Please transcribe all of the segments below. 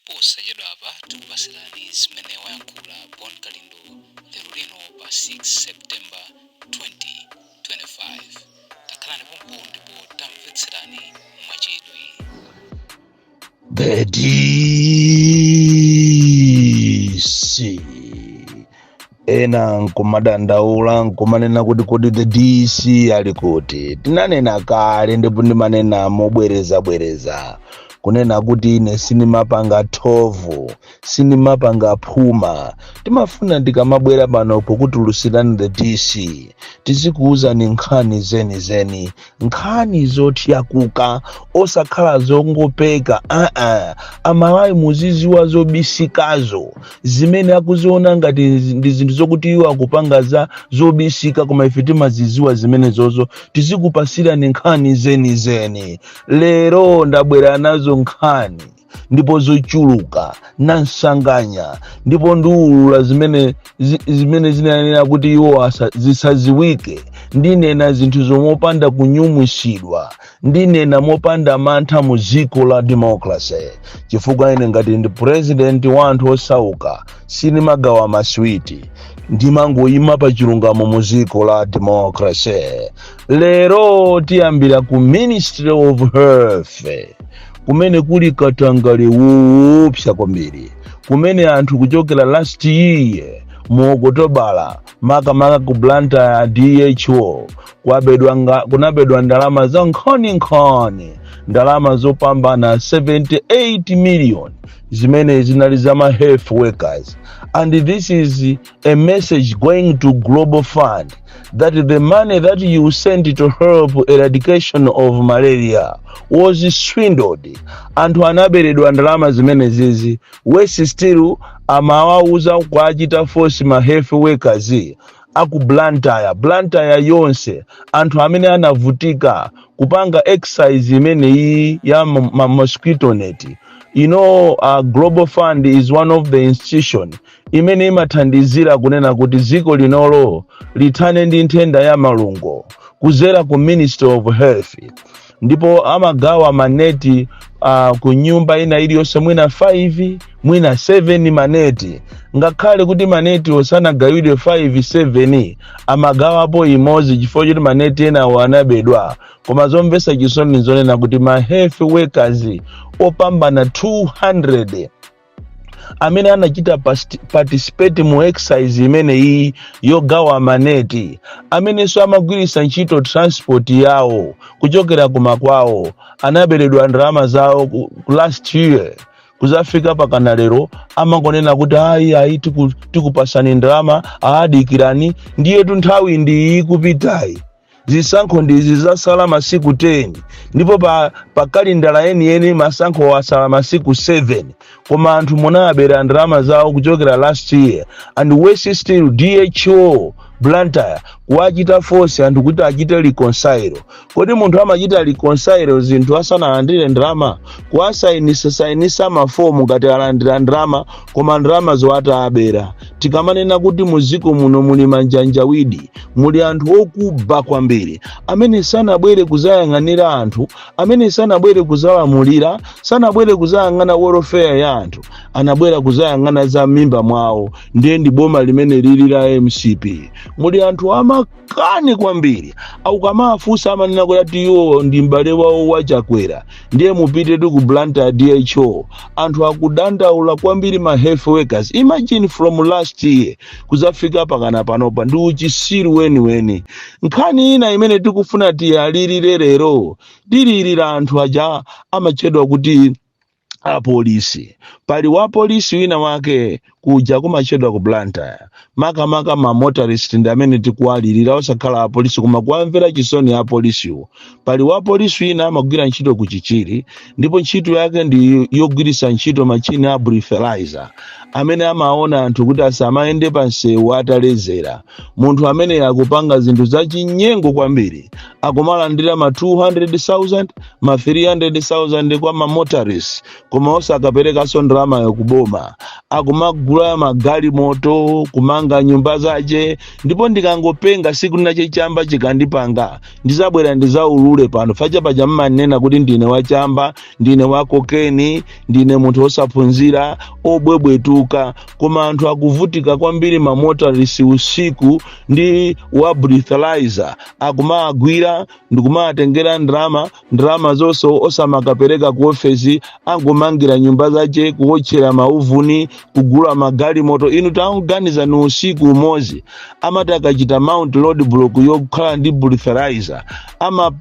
Posachedwapa tikupatsirani zimene wayankhula Bon Kalindo lero lino pa 6 September 2025. Takhalani pompo ndipo tamvetserani mwachidwi. The DC, ena nkumadandaula, nkumanena kuti kodi the DC ali kuti? Tinanena kale ndipo ndimanena mobwerezabwereza kunena kuti ine sindimapanga thovu, sindimapanga phuma. Timafuna tikamabwera pano pokutulutsirani the DC, tizikuwuzani nkhani zenizeni, nkhani zotyakuka, osakhala zongopeka. Aa, Amalawi muziziwa zobisikazo zimene akuziona ngati ndi zinthu zokuti iwo akupanga za zobisika, koma ife timaziziwa zimene zozo. Tizikupasirani nkhani zenizeni. Lero ndabwera nazo nkhani ndipo zochuluka nansanganya, ndipo ndiwulula zimene zinanena kuti iwo zisaziwike. Ndinena zinthu zomopanda kunyumwisidwa, ndinena mopanda mantha mu dziko la democracy, chifukwa ine ngati ndi president wa anthu osauka sindimagawa maswiti, ndimangoyima pa chilungamo mu dziko la democracy. Lero tiyambira ku Ministry of Health, kumene kuli katangale woopsa kwambiri, kumene anthu kuchokera last year mu Okotobala, makamaka ku Blantyre DHO, kunabedwa ndalama za nkhaninkhani, ndalama zopambana 78 million zimene zinali za ma health workers. And this is a message going to Global Fund that the money that you sent to help eradication of malaria was swindled. Anthu anaberedwa ndalama zimene zizi. Worse still, amawauza kuachita force ma health workers aku Blantyre, Blantyre yonse, anthu amene anavutika kupanga exercise imeneyi ya mosquito net. Global Fund is one of the institution imene imathandizira kunena kuti dziko linolo lithane ndi nthenda ya malungo kuzera ku Ministry of Health, ndipo amagawa maneti ku nyumba ina iliyonse, mwina 5, mwina 7 maneti. Ngakhale kuti maneti osanagawidwe 5, 7, amagawapo imodzi chifukwa choti maneti enawo anabedwa. Koma zomvetsa chisoni zonena kuti ma health workers opambana 200 amene anachita participate mu exercise imeneyi yogawa maneti, amenenso amagwiritsa ntchito transport yawo kuchokera kumakwawo, anaberedwa ndalama zawo ku last year kuzafika pakana lero. Amangonena kuti ayi, ayi, tikupasani ndalama, aadikirani. Ndiyetu nthawi ndi ikupitayi. Zisankho ndizi zasala masiku 10, ndipo pa kalendala yeniyeni masankho wasala masiku 7, koma anthu munabera ndalama zawo kuchokera last year. And worse still, DHO Blantyre kuwachita force anthu kuti achite reconcile. Kodi munthu amachita reconcile zinthu asanalandire ndalama? Kuwasayinisa sayinisa mafomu ngati alandira ndalama, koma ndalama zowatabera. Tikamanena kuti muziko muno muli manjanjawidi, muli anthu okuba kwambiri amene sanabwere kuzayang'anira anthu, amene sanabwere kuzalamulira, sanabwere kuzayang'ana welfare ya anthu, anabwera kuzayang'ana za mimba mwawo. Ndiye ndi boma limene lili la MCP. Muli anthu amakani kwambiri. Aukamafunsa amanena kuti ati iwo ndi m'bale wawo waChakwera. Ndiye mupite ku Blantyre DHO, anthu akudandaula kwambiri, ma health workers. Imagine, from last year kuzafika pakana panopa, ndi uchisiru weniweni. Nkhani ina imene tikufuna tiyalirire lero, tilirira anthu aja amatchedwa kuti apolisi. Pali wa polisi wina wake kuja kumatchedwa ku Blantyre, makamaka ma motorist ndi amene tikuwalirira, osakhala apolisi, koma kuwamvera chisoni apolisiwo. Pali wa polisi wina amagwira ntchito ku Chichiri, ndipo ntchito yake ndi yogwiritsa ntchito machine a breathalyzer amene amaona anthu kuti asamayende pa msewu atalezera. Munthu amene akupanga zinthu zachinyengo kwambiri, akumalandira ma 200,000, ma 300,000 kwa ma motorist, koma osakaperekanso ndalamayo kuboma. Akumagula magalimoto, kumanga nyumba zace. Ndipo ndikangopenga siku linache, chamba chikandipanga, ndizabwera ndizaulule pano. Facha paja mmanena kuti ndine wachamba, ndine wa cocaine, ndine munthu osaphunzira, obwebwetuka. Koma anthu akuvutika kwambiri. Ma motorist usiku ndi wa breathalyzer akumagwira ndikumatengera ndalama, ndalama zonse osamakapereka ku ofesi, angomangira nyumba zace, kuwotchera mauvuni, kugula magalimoto. Inu tangoganiza, ni usiku umodzi amati akachita mount road block yokhala ndi breathalyzer,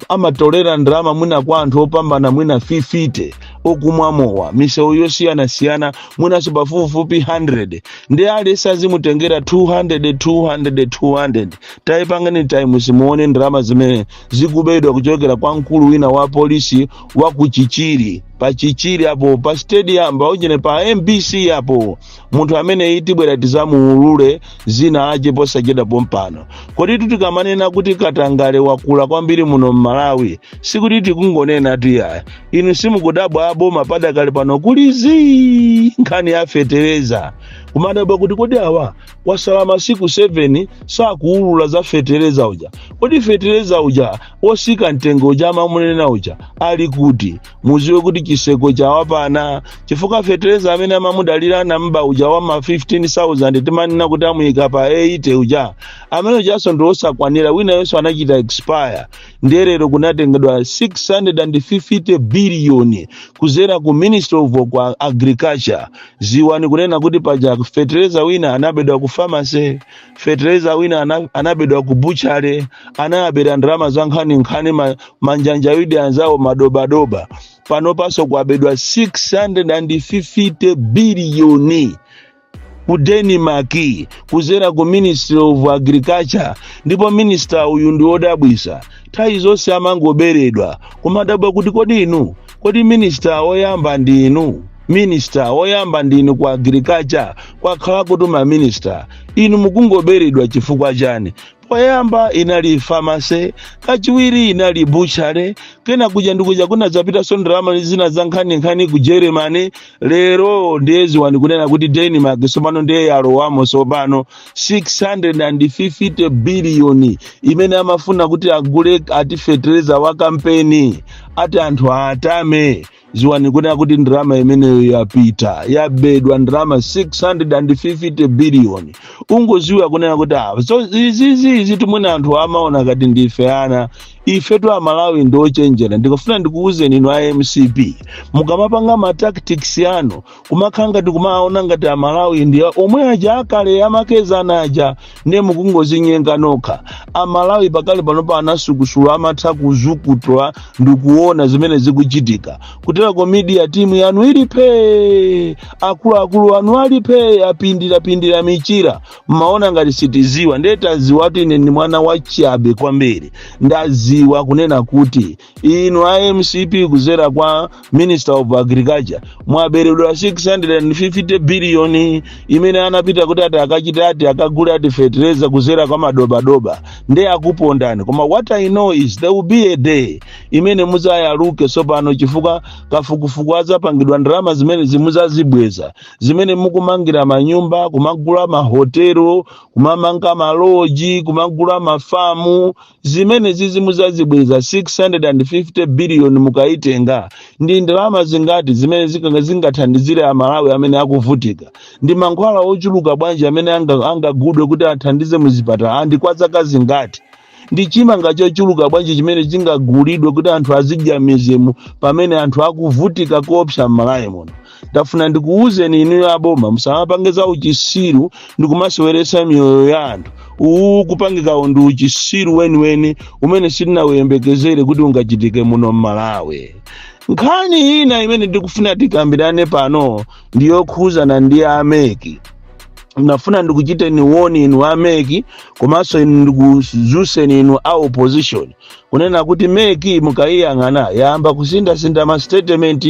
amatolera ndalama mwina kwa anthu opambana mwina 50 okumwa mowa, misewu yosiyanasiyana, mwinanso pafupifupi 100, ndi aliyense azimutengera 200, 200, 200. Tayipangani times, muone ndalama zimene zikubedwa kuchokera kwa mkulu wina wa polisi wa ku Chichiri, pa Chichiri apo, pa stadium paujene, pa MBC apo. Munthu amene itibwera tizamuulule zina ache posachedwa pompano. Kodi tikamanena kuti katangale wakula kwambiri muno mMalawi, sikuti tikungonena tuyaya. Inu simukudabwa aboma padakali pano kuli zii nkhani ya fetereza, kumadabwa kuti kodi awa kwasala masiku 7 sakuulula za fetereza uja? Kodi fetereza uja osika mtengo uja amamunena uja ali kuti? Muziwe kuti chiseko chawapana, chifukwa fetereza amene amamudalira namba uja wa ma 15,000 timanena kuti amuyika pa 80 uja, amene ujanso ndi osakwanira, wina yonso anachita expire. Ndiye lero kunatengedwa 650 biliyoni kuzera ku Ministry of Agriculture. Ziwani kunena kuti paja fetereza wina anabedwa ku pharmacy, fetereza wina anabedwa ku butchery, anayabera ndalama za nkhaninkhani manjanjawidi anzawo madobadoba. Pano paso kwabedwa 650 biliyoni ku Denmark kuzera ku Ministry of Agriculture. Ndipo minister uyu ndi wodabwisa, nthawi zonse amangoberedwa. Kumadabwa kuti kodi inu, kodi minister woyamba ndi inu, minister woyamba ndinu ku agriculture, kwakhala kuti ma minister inu mukungoberedwa chifukwa chani? Poyamba inali pharmacy, kachiwiri inali butchery, kena kuja ndikuja kunadzapitanso ndalama zina za nkhaninkhani ku Germany. Lero ndiye ziwani kunena kuti Denmark tsopano ndiye yalowamo. Tsopano 650 biliyoni imene amafuna kuti agule ati fetereza wa kampeni, ati anthu atame, ziwani kunena kuti ndalama imeneyo yapita, yabedwa ndalama 650 biliyoni. Ungoziwa kunena kuti so izizi timwene anthu amaona ngati ndife ana. Ifetu Amalawi ndi ochenjera. Ndikufuna ndikuwuzeni inu a MCP, mukamapanga ma tactics anu kumakhala ngati kumaona ngati Amalawi ndi omwe aja akale amakezana aja, ndiye mukungozinyenga nokha. Amalawi pakali panopa anasukusula, amatha kuzukutwa ndikuona zimene zikuchitika. Kuterako media team yanu ilipe, akuluakulu anu alipe, apindirapindira michira, mmaona ngati sitiziwa. Ndiye taziwa kuti ine ndi mwana wa chabe kwambiri. Ndaziwa kunena kuti inu a MCP kuzera kwa Minister of Agriculture mwaberedwa 650 biliyoni imene anapita kuti ati akachita, ati akagule ati fertilizer kuzera kwa madobadoba. Ndiye akupondani. Koma what I know is there will be a day imene muzayaluke sopano, chifukwa kafukufuku adzapangidwa. Ndalama zimene zimuzazibweza, zimene mukumangira manyumba, kumagula mahotelo, kumamanga maloji, kumagula mafamu, zimene zizi muzazibweza. 650 biliyoni mukaitenga, ndi ndalama zingati zimene zingathandizire Amalawi amene akuvutika? Ndi mankhwala ochuluka bwanji amene angagudwe kuti athandize muzipatala andi kwa zaka zingati? Ndi chimanga chochuluka bwanji chimene chingagulidwe kuti anthu azidya mizimu pamene anthu akuvutika koopsa m'Malawi muno? Ndafuna ndikuwuzeni inuyo aboma, musamapange za uchisiru ndikumaseweretsa miyoyo ya anthu. Uwu kupangikawo ndi uchisiru weniweni umene sitinawuyembekezere kuti ungachitike muno m'Malawi. Nkhani ina imene ndikufuna tikambirane pano ndiyokhuzana ndi a MEC. Ndafuna ndikuchiteni warn inu a MEC, komanso inu ndikuzuseni inu a opposition. Kunena kuti MEC mukayiyang'ana yayamba kusinthasintha ma statement.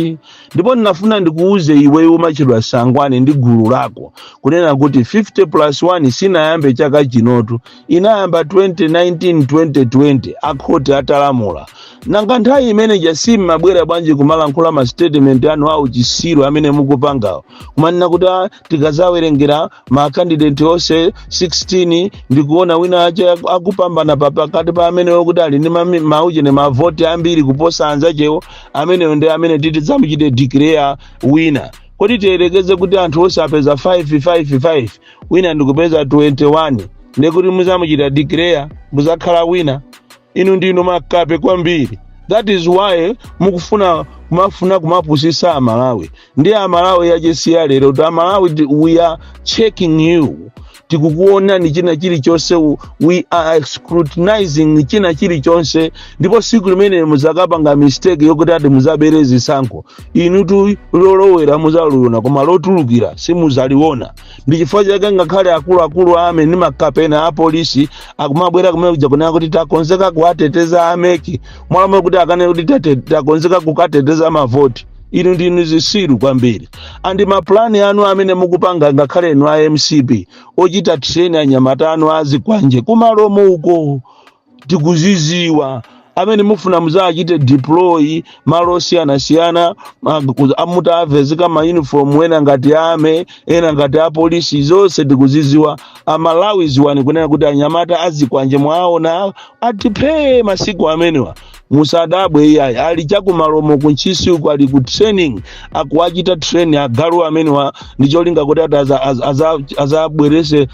Ndipo ndinafuna ndikuuze iweyo umachedwa Sangwani ndi gulu lako kunena kuti 50 plus 1 sinayambe chaka chinotu, inayamba 2019, 2020 akhoti atalamula. Nanga nthawi imeneja simmabwera bwanji kumalankhula ma statement anu awu chisiru amene mukupangawo, kumanena kuti, "Ah, tikazawerengera ma candidate onse 16, ndikuona wina ache akupambana pakati pa amenewo kuti ali ndi mauchene mavoti ambiri kuposa anzachewo, amenewo ndi amene titi tidzamuchite declare wina"? Kodi tiyerekeze kuti anthu onse apeza 555, wina ndikupeza 21, ndekuti muzamuchita declare muzakhala wina? Inu ndinu makape kwambiri. That is why mukufuna kumafuna kumapusisa Amalawi. Ndi Amalawi yachisiya lero kuti Amalawi, we are checking you, tikukuonani china chilichonse, we are scrutinizing china chilichonse. Ndipo siku limene muzakapanga mistake yokuti ati muzabere zisankho, inutu lolowera muzaliona koma lotulukira simuzaliona. Ndi chifukwa chake ngakhale akuluakulu ame ndi makapena a polisi akumabwera kumene kuja kunena kuti takonzeka kuwateteza a MEC, mwalamo kuti akane kuti takonzeka kukateteza mavoti. Inu ndinu zisiru kwambiri. And mapulani anu amene mukupanga, ngakhale inu a MCP, ochita train anyamata anu azikwanje kumalomo uko, tikuziziwa, amene mufuna muzachite deploy malo osiyanasiyana, mutavezeka ma uniform, ena ngati ame, ena ngati apolisi, zonse tikuziziwa. Amalawi, ziwani kunena kuti anyamata azikwanje mwaona atiphe masiku amenewa, musadabwe iyayi, ali chakumalomo kuntchisi uku, ali ku training, akuwachita train agalu amenewa ndi cholinga kuti ati azabwerese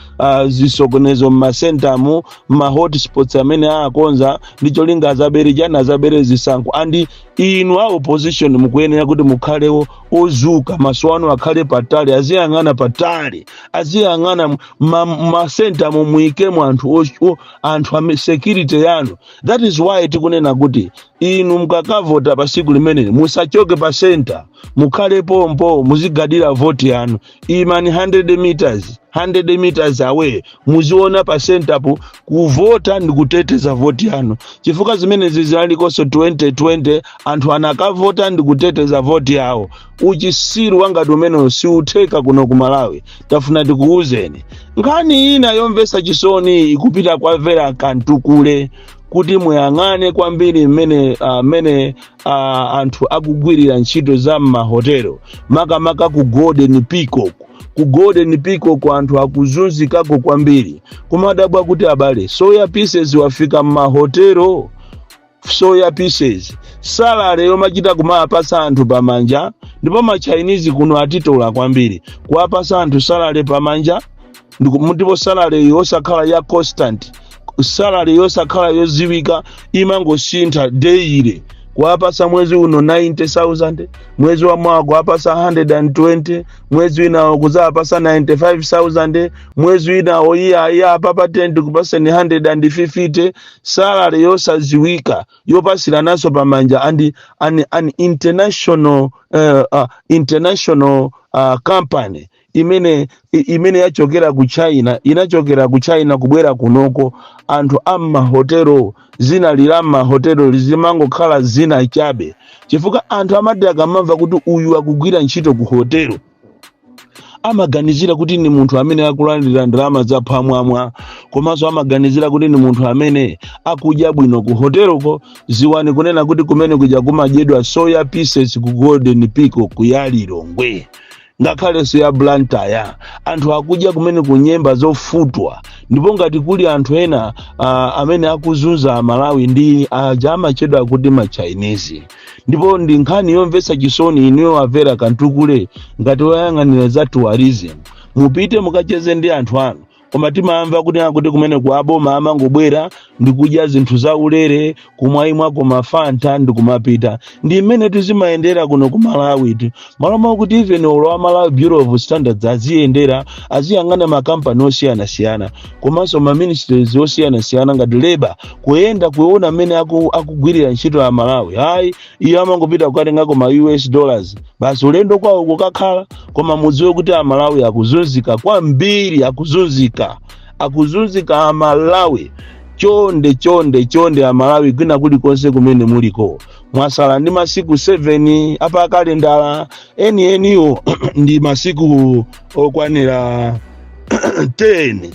zisokonezo mmasentamu, mma hotspots amene akonza, ndi cholinga azabere chani? Azabere zisankho. And inu a opposition mukuyenera kuti mukhalewo ozuka, maso anu akhale patali, aziyang'ana patali, aziyang'ana masentamu, muyikemo anthu anthu ame security yanu. That is why tikunena kuti inu mukakavota pa siku limeneli, musachoke pa center, mukhale pompo, muzigadira voti yanu. Imani 100 meters, 100 meters away, muziona pa center po. Kuvota ndi kuteteza voti yanu, chifukwa zimenezi zinalikonso 2020, anthu anakavota ndi kuteteza voti yawo. Uchisiru wangati umenewo siutheka kuno ku Malawi. Tafuna tikuwuzeni nkhani ina yomvetsa chisoni ikupita kwa Vera Kantukule, kuti muyang'ane kwambiri mmene anthu akugwirira ntchito za m'mahotelo, makamaka ku Golden Peacock. Ku Golden Peacock anthu akuzunzikako kwambiri. Kumadabwa kuti, abale, soya pieces wafika m'mahotelo, soya pieces, salary yomachita kumapasa anthu pamanja. Ndipo ma Chinese kuno atitola kwambiri, kuwapasa anthu salary pamanja, ndipo salary yosakhala ya constant, salary yosakhala yoziwika, imangosintha daily. Kuwapasa mwezi uno 90,000, mwezi wa mwaka kuwapasa 120, mwezi winawo kuzapasa 95,000, mwezi winawo iya iya apapa 10 kupaseni 150. Salary yosaziwika, yopasirananso pamanja, and an international company imene yachokera ku China, inachokera ku China kubwera kunoko. Anthu am'mahotelo, zina lila m'mahotelo lizimangokhala zina chabe, chifukwa anthu amati akamamva kuti uyu akugwira ntchito ku hotelo, amaganizira kuti ni munthu amene akulandira ndalama zaphwamwamwa, komanso amaganizira kuti ni munthu amene akudya bwino ku hoteloko. Ziwani kunena kuti kumene kuja kumadyedwa soya pieces ku Golden Peacock ya Lilongwe, ngakhalenso ya Blantyre, anthu akudya kumene kunyemba zofutwa. Ndipo ngati kuli anthu ena amene akuzunza Amalawi, ndi aja amachedwa kuti ma Chinese. Ndipo ndi nkhani yomvetsa chisoni. Inuyo a Vera Kantukule, ngati woyang'anira za tourism, mupite mukacheze ndi anthu anu. Koma timamva kuti kumene ku aboma amangobwera ndi kudya zinthu zaulere, kumwayimwako mafanta ndi kumapita. Ndi mmene tizimayendera kuno ku Malawi tu. Malo kuti even olo wa Malawi Bureau of Standards aziyendera, aziyang'ana makampani osiyanasiyana, komanso ma ministries osiyanasiyana ngati labor, kuyenda kuona mmene akugwirira ntchito ya Malawi, hayi, iyo amangopita kukatengako ma US dollars basi, ulendo kwawo kukakhala. Koma mudziwe kuti Amalawi akuzunzika kwambiri, akuzunzika, akuzunzika Amalawi. Chonde, chonde, chonde, Amalawi kwina kulikonse kumene muliko, mwasala ndi masiku 7 apa kalendala. Enieniwo ndi masiku okwanira 10,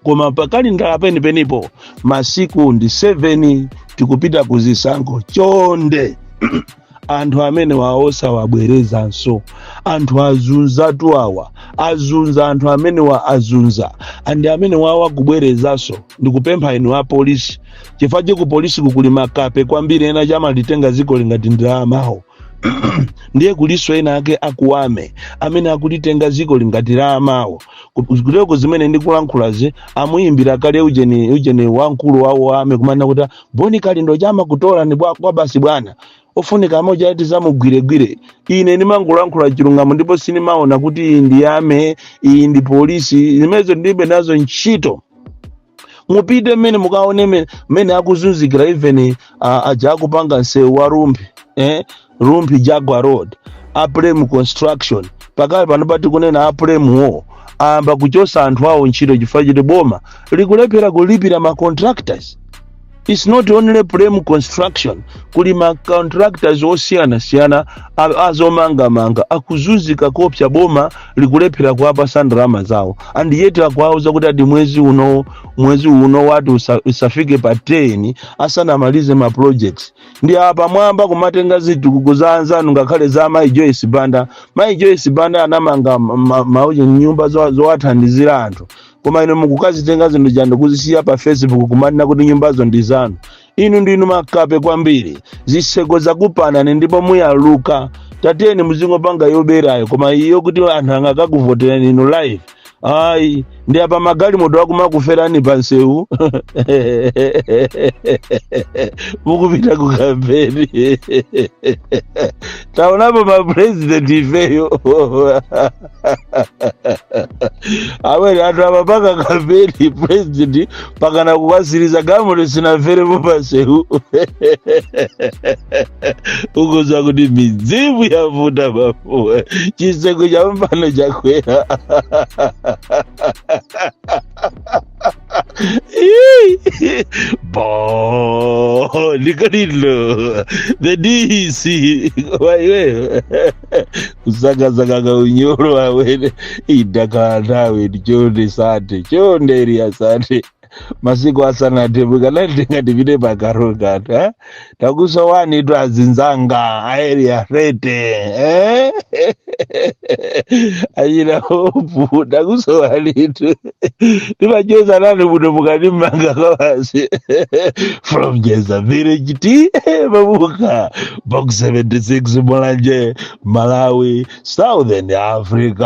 koma pa kalendala penipenipo masiku ndi 7, tikupita ku zisankho. Chonde, anthu amene waosa wabwerezanso, anthu azunzatu awa, azunza anthu amene wa azunza andi amene wawa kubwerezanso. Ndikupempha inu a polisi, chifukwa ku polisi kukuli makape kwambiri, ena chamalitenga dziko lingati ndalamawo. Ndiye kuliso ena ake akuwame amene akulitenga dziko lingati la amawo. Kuteko zimene ndikulankhulazi, amuyimbira kale ujeni wamkulu wawo ame kumanena kuti Boni Kalindo chama kutola ni kwa basi bwana, ofunika amoja ati zamugwiregwire. Ine ndimangolankhula chilungamo, ndipo sinimaona kuti iyi ndi ame, iyi ndi polisi, zimenezo ndilibe nazo ntchito. Mupite mmene mukaone mmene akuzunzikira, even aja akupanga msewu wa Rumphi, Rumphi Jaguar Road, Aprem Construction. Pakali pano pati kunena Apremwo ayamba kuchosa anthu awo ntchito chifukwa choti boma likulephera kulipira ma contractors. It's not only Prem Construction, kuli ma contractors osiyanasiyana azomangamanga akuzunzika kopsa, boma likulephera kuwapasa ndalama zawo, and yet akuwauza kuti ati mwezi uno wati usafike pa 10 asanamalize ma projects. Ndi apa mwamba kumatenga zitukuko za anzanu, ngakhale za Mai Joyce Banda. Mai Joyce Banda anamanga mauche nyumba zowathandizira anthu, koma inu mukukazitenga zinthu jando kuzisiya pa Facebook kumanena kuti nyumbazo ndi zanu. Inu ndinu makape kwambiri, zitseko zakupanani ndipo muyaluka. Tatiyeni muzingopanga yoberayo, koma iyo kuti anthu angakakuvoterani inu live, ayi. Ndi apa magalimoto akumakuferani pa nsewu mukupita ku kampeni. Taonapo mapresident ifeyo awere anthu amapanga kampeni, president pakana kukasiriza galimoto sinaferepo pansewu, ukuza kuti midzimu yavuta mafuwa, chiseko cha mpano chakwera. Bo ndikalilo the DC waiwe kusakasaka kaunyolo awene idakhala nthawi. Chonde sate, chonde eri asate masiku asanathe, mukananditenga ndipite pakarongano, eh? Takusowani tu azinzanga aeri afete, eh? Achina hopu, takusowani tu, timacheza nani muno mukanimanga kwawasi. From Jeza Village, T/A Mabuka, Box 76, Mulanje, Malawi, Southern Africa.